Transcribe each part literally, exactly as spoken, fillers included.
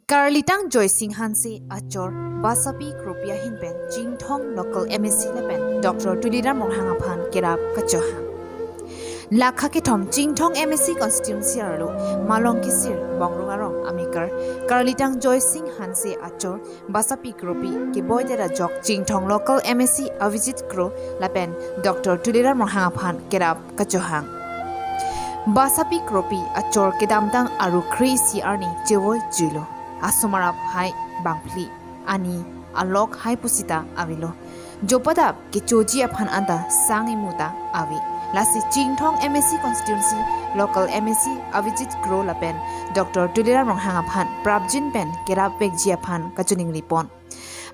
Karlitang Joysing Hanse achor Basapi Kropi ahin pen Chinthong local M A C lapen Doctor Tuliram Ronghang aphan kerap kachohang. Lakha kethom Chinthong M A C constituency arlo Malong Kesir Bongrung arong amekar Karlitang Joysing Hanse achor Basapi Kropi keboidet ajok Chinthong local M A C Avijit Kro lapen Doctor Tuliram Ronghang aphan kerap kachohang. Basapi Kropi achor kedamtang Aru kre-isi arni chevoi juilo. Asomar aphai bangphli, ani alok hai pusita avelo. Jopadap kechoji aphan anta sang imuta ave. Lasi Chinthong M A C constituency local M A C Avijit Kro lapen Doctor Tuliram Ronghang aphan prapjin pen kerap vekji aphan kachiningri pon.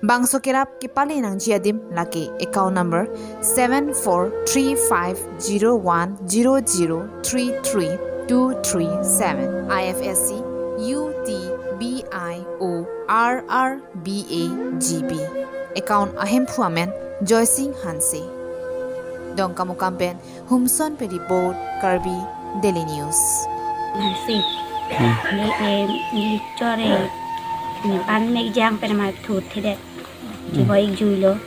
Bangso kerap kepale nangji adim lake account number seven four three five zero one zero zero three three two three seven, I F S C U T B I O R R B A G B. Account ahemphu amen Joysing Hanse. Dongkamukam pen Humson Pedi Board, Karbi Daily News. Hanse. Hmm. Ne, eh, nelichor, eh, ne pan mekjang pen amat thut thedet. Hmm. Chevoi juilo.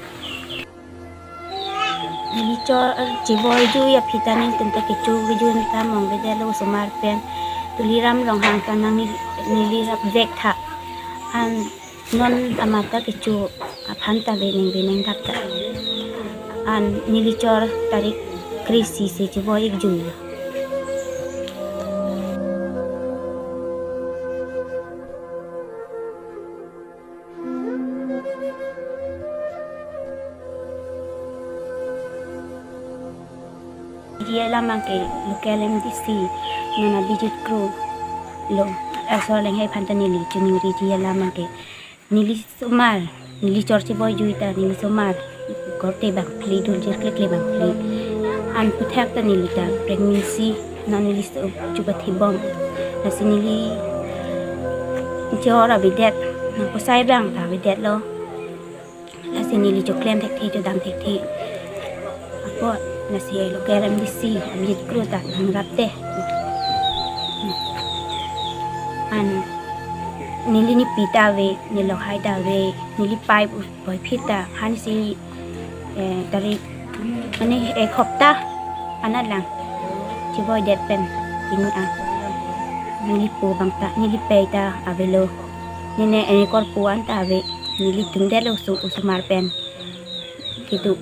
Nelichor, eh, chevoi jui aphi ta nelitum ta kecho kejun ta mong bede lo osomar pen. Tuliram Ronghang ta nang neli, neli rap vek tha. An non amat ta kecho aphan ta ve neng ve neng dak ta. An nelichor tarik kre-isi si chevoi-ik jui. Ri alam abangke local M D C non Abhijit Kro lo, laso alanghei aphan ta neli chiningriji alam abangke neli somar, nelichor chevoi jui ta neli somar korte bangphli, dul jirkle kle bangphli. An puthak ta neli ta pregnancy non neli so chupathibom. Lasi neli chor avedet, nang kosai abang ta avedetlo. Lasi neli choklem thekthe, chodam thekthe. Apot lasi local M D C Abhijit Kro ta nangrap te. An neli nipi ta ave, neli lokhai ta ave, neli pipe u-, boiphit ta, hansi, eh, tarik, mane ek hopta anat lang chevoidet pen pini an neli po abang ta, neli pei ta avelo. Nene ene korpo an ta ave, neli tumdetlo oso-, osomar pen. Kedo